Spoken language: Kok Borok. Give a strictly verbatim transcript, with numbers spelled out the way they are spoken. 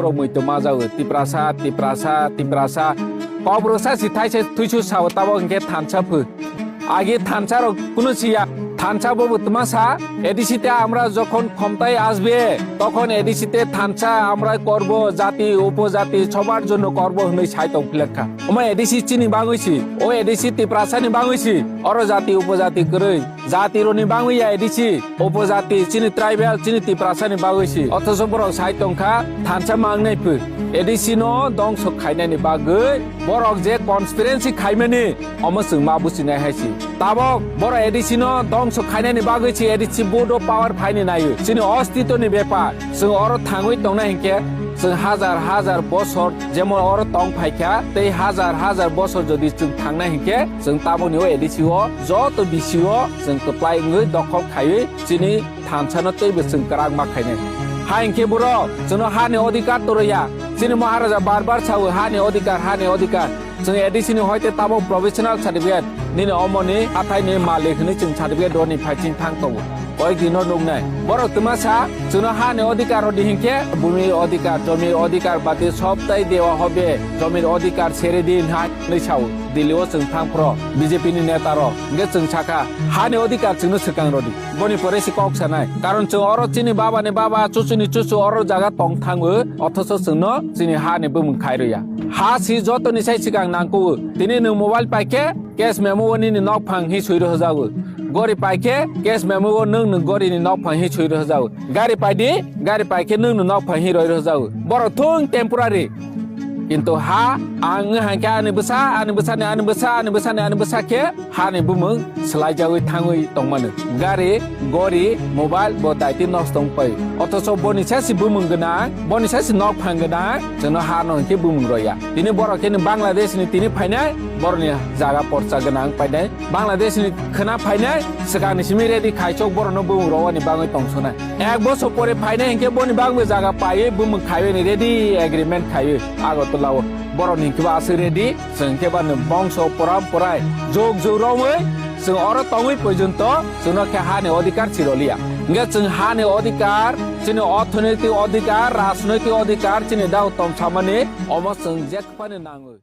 Rok mui tongma jago, Tiprasa, Tiprasa, Tiprasa. Kokborok sa si thaisa thuisu sao, tabok hinkhe thansa phu. Agi thansa rok kunu siya, thansa bobo tma sa, A D C te আমরা যখন ক্ষমতায় আসবে, তখন A D C te thansa আমরা করব, জাতি, উপজাতি সবার জন্য করব hwnwi sai tong philak kha. Omo A D C chini bagwi si, o A D C Tiprasa ni bagwi si, oro jati, upojati kwrwi. Jati roni bagwi ya A D C, upojati, chini tribal, chini Tiprasa ni bagwi si. Othoso borok sai tongkha, thansa mangnai phu. A D C no dongso khainani bagwi borok je conspiracy khaimani, omo chwng ma buchinai hai si. Tabok borok A D C no dongso khainani bagwi si A D C bodo power phaini naio. Chini ostitoni bepar. Chwng oro thangwi tongna hinkhe, chwng hazar hazar bosor jemon oro tong phaikha, tei hazar hazar bosor jodi chwng thangna hinkhe, chwng taboni o A D C o joto bisi o chwng kwplai wngwi dokhol khaiwi chini thansa no teibo chwng kwrak ma khainai. Ha hinkhe borok chwngno hani odhikar toroya. Chini Maharaja bar bar sao, "Hani odhikar, hani odhikar." Chwng A D C ni hoite tabok professional certificate, nini omoni athai ni malik hwnwi chwng certificate roni phai chini thang tongo. Koi dino nuknai. Borok twma sa, chwngno hani odhikar rodi hinkhe, bhumi odhikar, jomi odhikar bati sobtai dewa hobe, jomir odhikar sere din hai hwnwi sao. Delhi o chwng thang phro, B J P ni neta rok. Hinkhe chwng sakha, hani odhikar chwngno swkang rodi. Boni pore se kok sanai. Karon chwng oro chini baba ni baba, chuchu ni chuchu oro jaga tong thango, othoso chwngno chini hani bumung khai rwya. Ha si joto ni sai swkang nangkuo. Tini nwng mobile pai khe, cash memo o nini nok phang hi sui rwjago. Gori pai khe, cash memo o nwng nwng gori ni nok phang hi sui rwjago. Gari pai di, gari pai khe nwng nwng nok phang hi roi rwjago. Borok thung temporary. Kintu ha, ang wng hai khe ani bwsa, ani bwsa ni, ani bwsa, ani bwsa ni, ani bwsa khe hani bumung swlaijagwi thangwi tongmano. Gari, gori, mobile bo daiti nosto wng pai. Othoso boni sasi bumung gwnang, boni sasi nok phang gwnang, chwngno ha no hinkhe bumung roya. Tini borok khe ni Bangladesh ni tini phainai, borok ni jaga porsa gwnang painai. Bangladesh ni khwna phainai, swkang ni simi ready khaisok borok no bumung rowani bagwi tongsonai. Ek bosor pore phainai hinkhe boni bagwi jaga paiwi bumung khaiwi ni ready agreement khaiwi Agartala o. Borok ni hinkhe bo aswk ready, chwng khe bani bongso poram porai jog jog romwi chwng oro tongwi porjonto chwngno khe hani odhikar chiroliya. Hinkhe chwng hani odhikar, chini orthonoitik odhikar, rajnoitik odhikar, chini dao tom samani omo chwng jekphani nangwi.